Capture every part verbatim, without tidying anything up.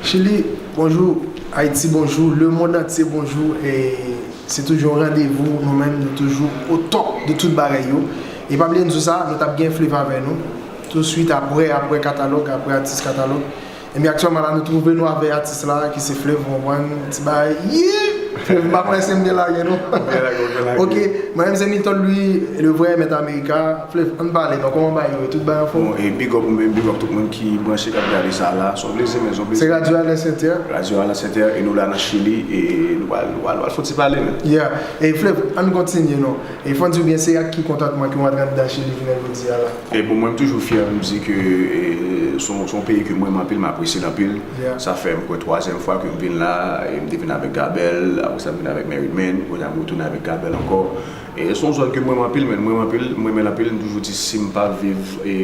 Chili, bonjou. Ayiti, bonjou. Lemonn antye, bonjou. E se toujou yon randevou, nou menm, nou toujou o top de tout bagay yo. E pa bliye n di w sa, nou t ap gen Flavour avè nou. Touswit apre, apre katalòg, apre atis katalòg. Ebyen, aktyèlman la, nou twouve nou avè atis la, ki se Flavour, w konprann, ti bagay, yeah! Flavour, m pa konnen si m byen lage, non? Byen lage, byen lage. Ok, mwen menm se Milton Louis, le vrai Mèt Amerika. Flavour, ann pale, non, kòman bagay yo ye? Tout bagay anfòm? Bon, e big up ou menm, big up tout moun ki branche, k ap gade sa la. Se yon plezi, men se yon plezi. Se radyo Alè Sentè. Radyo Alè Sentè, e nou la nan Chili, e nou pral, nou pral, nou pral fon ti pale, men. Yeah. E Flavour, ann kontinye, non. E fò n di w byen, se ak ki kontantman ke w antre anndan Chili jounen jodi a la? E bon, mwen, m toujou fyè, m di ke, e, se yon, se yon peyi ke m renmen anpil, m apresye l anpil. Yeah. Sa fè, m kwè, twazyèm fwa ke m vin la, e m te vin avèk Gabel, apre sa, m vin avèk Married Man, kounye a, m retounen avèk Gabel ankò. E se yon zòn ke m renmen anpil, men m renmen anpil, m renmen l anpil, m toujou di, si m pa viv, e,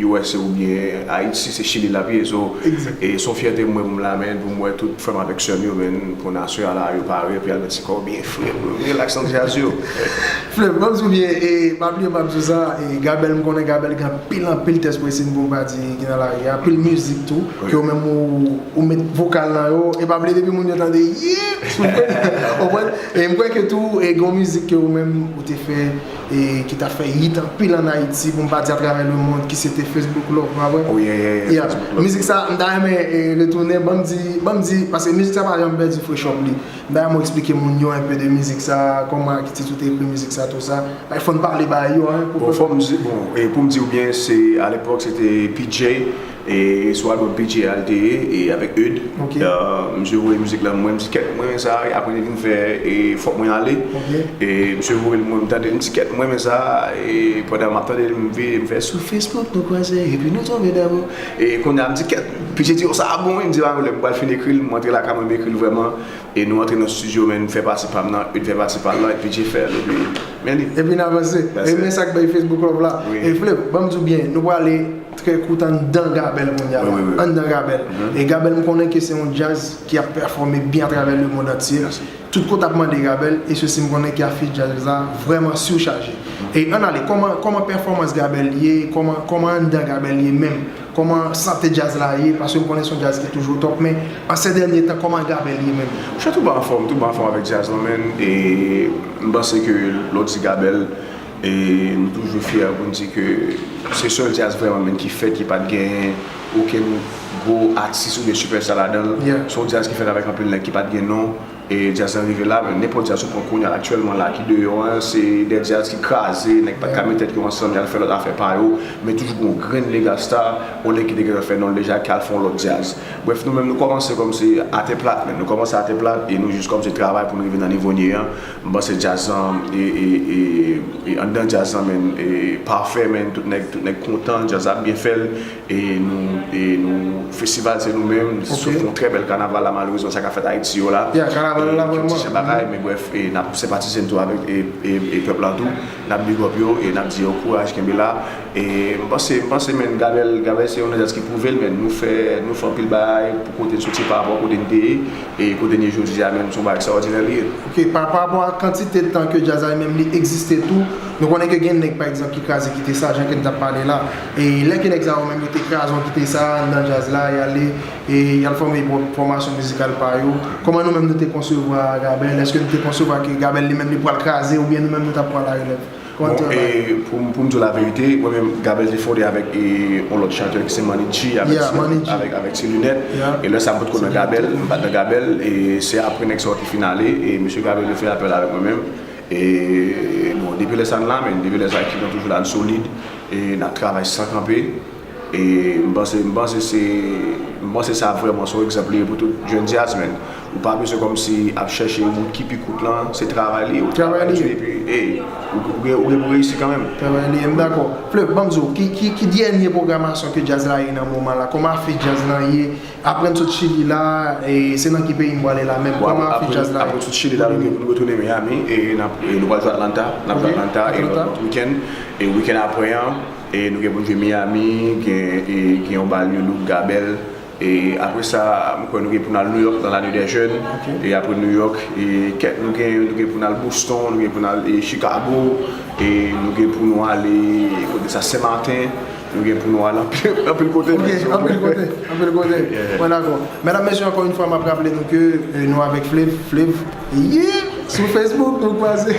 U S A oubyen Ayiti, se Chili l ap ye. So, Exact. E se yon fyète pou mwen pou m la, men pou m wè tout frè m avèk sè m yo, men pou nasyon an la, yo pare, pou y al met ti kò yo byen fre, pou yo relax nan djaz yo. Flavour, ban m di w byen, e, pa bliye m ap di w sa, e, Gabel, m konnen Gabel gen anpil, anpil tèks pou eseye pou m pa di ki nan lari a, anpil mizik tou, Wi. Ke w menm ou, ou met vokal nan yo, e pa bliye depi moun yo tande, yeah! Ou konprann? E m kwè ke tou, e, gen yon mizik ke ou menm ou te fè, e, ki t ap fè hit anpil ann Ayiti, pou m pa di atravè lemonn, ki se te Facebook Love, pa vre? Wi, yeah, yeah, yeah, Yeah. Facebook Love. Mizik sa, m ta renmen, e, retounen, ban m di, ban m di, paske mizik sa pa janm pèdi fresh up li. M ta renmen w eksplike moun yo enpe de mizik sa, kòman aktis ou te ekri mizik sa, tou sa. Fò n pale ba yo, hein, pou Bon, fò m di, bon, e pou m di w byen, se, alepòk, se te P J, e sou albòm P J a l te ye, e avèk Eud. Ok. E, misye voye mizik la, mwen, m di, kèt, mwen renmen sa, e apre, li vin fè, e fòk mwen ale. Ok. E misye voye l, mwen, m tande l, m di, kèt, mwen renmen sa, e pandan m ap tande l, m vire, m fè, sou Facebook, nou kwaze, epi nou tonbe damou. E kounye a, m di, kèt, P J di, o, sa bon, wi, m di, pa pwoblèm, m pral fin ekri l, m antre lakay mwen, m ekri l vrèman. E nou antre nan estidyo, men m fè pati pa m nan, Eud fè pati pa l lan, epi P J fè l, epi men li. Epi n avanse. That's E it. Men sa k bay Facebook Love la. Wi. E Flavour, ban m di w byen, nou prale trè kout anndan Gabel kounye a Wi, la. wi, wi. Anndan Gabel. Mhm. E Gabel, m konnen ke se yon djaz ki ap pèfòme byen atravè lemonn antye. Mèsi. Tout kote ap mande Gabel, e sesi m konnen ke afich djaz la vrèman sichaje. E ann ale, kòman, kòman pèfòmans Gabel ye, kòman, kòman anndan Gabel ye menm? Kòman sante djaz la ye? Paske m konnen se yon djaz ki toujou top, men an se dènye tan, kòman Gabel ye menm? Monchè, tout bon anfòm, tout bon anfòm avèk djaz lan, men, e m panse ke lè w di Gabel, e nou toujou fyè pou n di ke se sèl djaz vrèman, men, ki fèt, ki pa t gen okenn gwo atis oubyen sipèsta ladan l. Yeah. Se yon djaz ki fèt avèk anpil nèg ki pa t gen non. E djaz lan rive la, men nenpòt djaz ou pran kounye a, aktyèlman la, ki deyò an, se de djaz ki kraze, nèg pa t ka met tèt yo ansanm, y al fè lòt afè pa yo, men toujou gen yon grenn mega star, yon nèg ki te gentan fè non l deja, ki al fè yon lòt djaz. Brèf, nou menm, nou kòmanse kòmsi atè plat, men nou kòmanse atè plat, e nou jis kòmsi travay pou nou rive nan nivo n ye an. M panse djaz lan, e, e, e, e anndan djaz lan, men, e pafè, men tout nèg, tout nèg kontan, djaz la ap byen fè l. E nou, e nou, festival se nou menm, Ok. sou fon trè bèl kanaval la, malerezman, sa k ap fèt Ayiti yo la. Yeah, kanaval E la, vrèman. Ti jan bagay, men brèf, e n ap senpatize n tou avèk, e, e, e pèp la tou. N ap big up yo, e n ap di yo kouraj, kenbe la. E m panse, m panse, men Gabel, Gabel se yon djaz ki pwouve l, men nou fè, nou fè anpil bagay pou kote n soti pa rapò kote n te ye, e kote n ye jodi a, men se yon bagay ekstraòdinè li ye. Ok, pa, pa rapò a kantite tan ke djaz la menm li egziste tou, nou konnen ke gen nèg, pa egzanp, ki kraze kite sa, jan ke n t ap pale la. E lè ke nèg sa yo menm yo te kraze yon kite sa anndan djaz la, y ale, e y al fòme pwòp fòmasyon mizikal pa yo. Kòman nou menm nou te konsevwa Gabel? Èske nou te konsevwa ke Gabel li menm li pral kraze oubyen nou menm nou t ap pran larelèv? Kòman Bon, te e, pou m, pou m di w laverite, mwen menm, Gabel te fonde avèk, e, yon lòt chantè ki se Manny G, avèk Yeah, ti, Manny G. avèk, avèk ti linèt. Yeah. E lè sa, m potko nan Gabel, m pa t nan Gabel, e se apre nèg sa yo te fin ale, e mesye Gabel te fè apèl avèk mwen menm. E, bon, depi lè sa n la, men depi lè sa, ekip lan toujou la, n solid, e n ap travay san kanpe. E m panse, m panse se, m panse sa vrèman se yon egzanp li ye pou tout jèn djazmenn. Ou pa bezwen kòmsi ap chèche wout ki pi kout lan, se travay li ye. Ou Travay li ye. Epi, e, ou, ou gen, ou gen pou reyisi kanmenm. Travay li ye, m dakò. Flavour, ban m di w, ki, ki, ki dènye pwogramasyon ke djaz la ye nan moman la? Kòman afich djaz lan ye? Apre n sot Chili la, e se nan ki peyi n prale la menm? Bon, Kòman apre, afich apre, djaz la apre ye? n sot Chili la, nou, nou retounen Miami, e n ap, e nou pral jwe Atlanta, n ap jwe Ok, Atlanta, e Atlanta. lòt, lòt wikenn. E wikenn apre an, e nou gen pou n jwe Miami, gen, e gen yon bal yo look Gabel. E apre sa, m kwè nou gen pou n al New York dans la nuit des jeunes. Ok. E apre New York, e kèk, nou gen, nou gen pou n al Boston, nou gen pou n al, e Chicago, e nou gen pou nou ale, kote sa, Sen Maten. Nou gen pou nou al anpil, anpil kote. Ok, anpil kote, anpil kote. Mwen dakò. Medam, mesye, ankò yon fwa, m ap raple nou ke, euh, nou avèk Flev, Flev, yeah, sou Facebook, nou kwaze.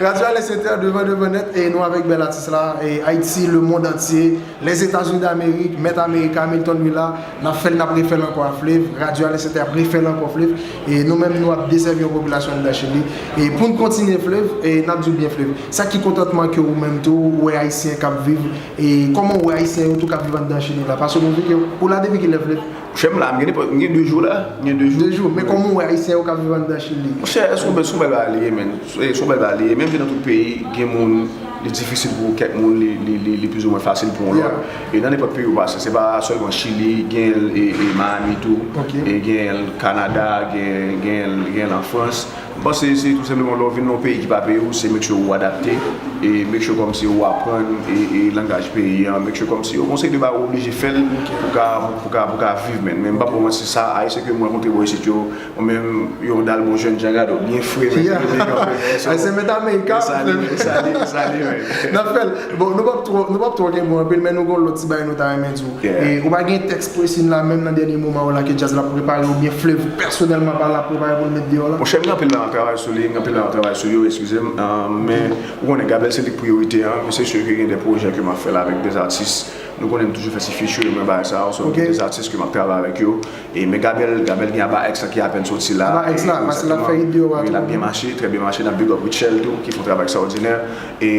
Radio Alès Entè, devan, devan nèt, e nou avèk bèl atis la, e Ayiti, le monde entier, les États-Unis d'Amérique, Mèt Amerik, Hamilton Louis la, n ap fè l, n ap refè l ankò a Flev, Radio Alès Entè ap refè l ankò Flev, e nou menm, nou ap desèvi yon popilasyon anndan Chili, e pou n kontinye Flev, e n ap di w byen Flev. Sa ki kontantman ke ou menm tou, ou wè Ayisyen k ap viv, e kòman ou wè Ayisyen yo tou k ap viv anndan Chili la? Paske nou vin ke ou la depi kilè, Flev? Chè, m la, m gen nenpòt, m gen de jou la, m gen de jou. De jou, men kòman ou wè Ayisyen yo k ap viv anndan Chili? Monchè, se yon bèl, se yon bèl bagay li ye, men. Se, se yon bèl bagay li ye. Menm jan nan tout peyi, gen moun, li difisil pou kèk moun, li, li, li, li plizoumwen fasil pou yon lòt. E nan nenpòt peyi ou pase, se pa sèlman Chili, gen l, e, e Miami tou, e gen l Kanada, gen, gen, gen l an Frans. M panse se tou senpleman lè w vin nan yon peyi ki pa peyi w, se make sure ou adapte, e make sure kòmsi ou aprann, e, e langaj peyi an, make sure kòmsi ou gon seri de bagay ou oblije fè l pou ka, pou ka, pou ka viv, men. Men m p ap ba w manti, sa, Ayisyen ke m rankontre bò isit yo, ou menm, yon dal bon jèn jan gade w, byen fre, men. Ayisyen mèt Amerika. Sa li, sa li, sa li, men. N ap fè l. Bon, nou p ap twò, nou p ap twò kenbe w anpil, men nou gon lòt ti bagay nou ta renmen di w. E ou pa gen tèks presi la, menm nan dènye moman w la ke djaz la prepare, oubyen Flev pèsonèlman pa la prepare pou l met deyò la? Monchè, m gen anpil bagay m ap travay sou li, m gen anpil bagay m ap travay sou yo, eskize m, ah, men ou konnen Gabel se li k priyorite an, men se si ke gen de pwojè ke m ap fè la avèk de atis. Nou konnen m toujou fè ti featuring, mwen bagay sa yo, so gen de atis ke m ap travay avèk yo. E, men Gabel, Gabel gen Aba X la ki apèn soti la. Aba X la, paske l ap fè hit deyò a tou. Wi, l ap byen mache, trè byen mache, n ap big up Rutshelle tou, ki fè yon travay ekstraòdinè. E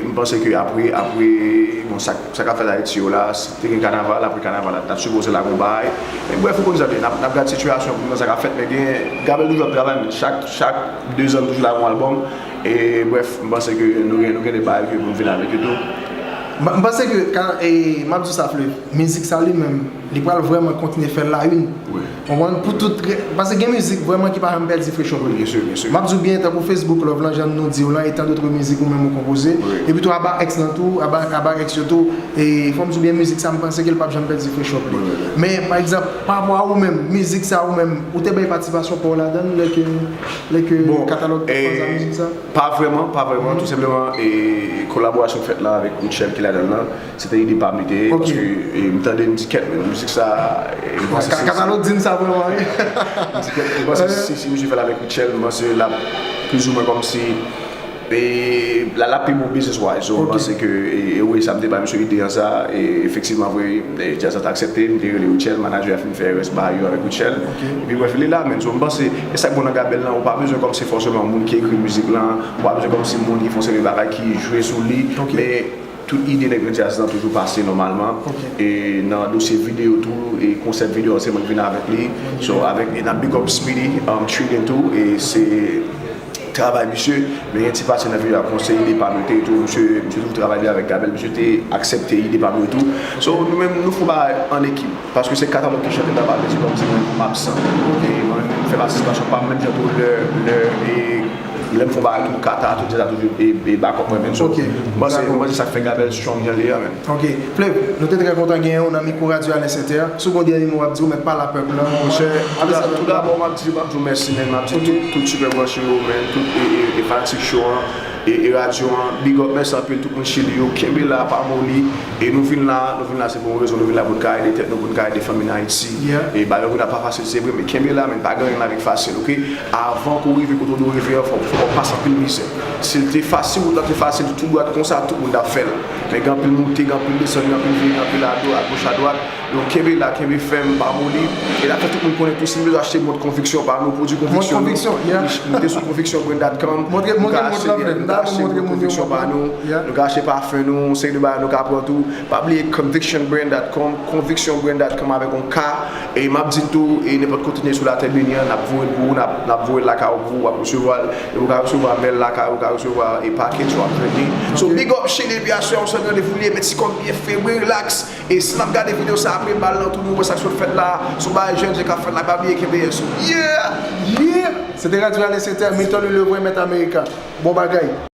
m panse ke apre, apre, bon, sa, sa k ap fèt Ayiti yo la, si te gen kanaval, apre kanaval la, t ap sipoze lage yon bagay. Men brèf, ou konn sa l ye, n ap, n ap gad sitiyasyon pou nou wè sa k ap fèt, men gen, Gabel toujou ap travay, men chak, chak de zan, toujou lage yon albòm. E brèf, m panse ke nou gen, nou gen de bagay ke pou n vin avèk yo tou. M, m panse ke, ka, e, m ap di w sa, Flev, mizik sa li menm, li pral vrèman kontinye fè la une. Wi. Konprann? Pou tout, paske gen mizik vrèman ki pa janm pèdi fresh up li. Byen si, byen si. M ap di w byen, tankou Facebook Love lan, jan nou di w lan, e tant d'autres mizik ou menm ou konpoze. Wi. Epi tou, Aba X lan tou, Aba, Aba X yo tou, e fò m di w byen, mizik sa, m panse ke l p ap janm pèdi fresh up li. Wi, wi, wi. Men, pa egzanp, pa rapò a ou menm, mizik sa ou menm, ou te bay patisipasyon pa w ladan l, lè ke, lè ke katalòg t ap panse a mizik sa? Pa vrèman, pa vrèman, tou senpleman, e kolaborasyon fèt la avèk Rutshelle ki ladan l lan. Se te ide pa m li te ye, paske, e, m tande, m di, "Kèt, men, mizik sa, e, m panse si, si." Katalòg di m sa vrèman, wi. M di, "Kèt, m panse si, si misye fè l avèk Rutshelle, m panse l ap plizoumwen kòmsi, e, l ap, l ap pi bon business wise." So, m panse ke, e, e wi, sa m te bay misye ide an sa, e efektivman vre, e, djaz la te aksepte, m te rele Rutshelle, manager a fin fè rès bagay yo avèk Rutshelle. Epi brèf, li la, men. So, m panse, e sa k bon nan Gabel lan, ou pa bezwen kòmsi fòseman moun ki ekri mizik lan, ou pa bezwen kòmsi moun ki fè yon seri de bagay ki jwe sou li, men tout ide nèg nan djaz lan toujou pase nòmalman. E nan dosye videyo tou, e konsèp videyo a se mwen ki vin avèk li. So, avèk, e n ap big up Speedy, um, Trident tou, e se travay misye, men gen ti pati nan videyo a, konsèy ide pa m yo te tou, misye, misye toujou travay byen avèk Gabel, misye te aksepte ide pa m yo tou. So, nou menm, nou fè yon bagay an ekip, paske se katalòg ki chante, m ta pa vle di kòmsi mwen m absan. E mwen, m fè patisipasyon pa m, menm jan tou lè, lè, e lè m fè yon bagay tou, kata, tout sa toujou, e, e backup mwen menm. So, m panse, m panse sa k fè Gabel strong jan li ye a, men. Ok. Flev, nou te trè kontan genyen w nan mikwo radyo Alès Entè. Si w gen yon dènye mo w ap di, ou mèt pale a pèp lan. Monchè, tou dabò, m ap di, m ap di w mèsi, men. M ap di tout, tout sipè branche yo, men, tout, e, e, e fanatik show an, e, e radyo an. Big up, mèsi anpil, tout moun Chili yo. Kenbe la, pa moli. E nou vin la, nou vin la, se pou yon rezon, nou vin la pou n ka ede tèt nou, pou n ka ede fanmi n Ayiti. E bagay yo vin la pa fasil, se vre, men kenbe la, men pa gen anyen nan lavi k fasil, ok? Avan ke w rive kote w dwe rive an, fò, fò w pase anpil mizè. Si l te fasil, wout la te fasil, tou dwat konsa, tout moun t ap fè l. Men gen anpil moute, gen anpil desann, gen anpil vire, gen anpil ado, agoch, adwat. Donk, kenbe la, kenbe fèm, pa moli. E n ap fè tout moun konnen tou, si nou bezwen achte mont Konviksyon pa nou, pwodui Konviksyon nou. Mont Konviksyon, yeah. Nou te sou konviksyon brand dot com. Montre, montre mont la, frè. Nou ka achte mont Konviksyon pa nou. Nou ka achte pafen nou, seri de bagay nou ka pran tou. Pa bliye conviction brand dot com, conviction brand dot com avèk yon K. E m ap di n tou, e nenpòt kote n ye sou latè beni an, n ap voye l pou ou, n ap, n ap voye l lakay ou pou ou, w ap resevwa l. E ou ka resevwa mèl lakay ou, ou ka resevwa e package w ap jwenn li. So, big up Chili, epi aswè, yon sèl randevou li ye, met ti kòb byen fre, relax. E si n ap gade videyo sa apre bal nan tou, nou wè sa k sot fèt la. Se yon bagay jèn, jèn k ap fèt la, pa bliye kenbe yès ou. Yeah! Yeah! Se te radyo Alès Entè, Milton Louis Lebrun, Mèt Amerika. Bon bagay.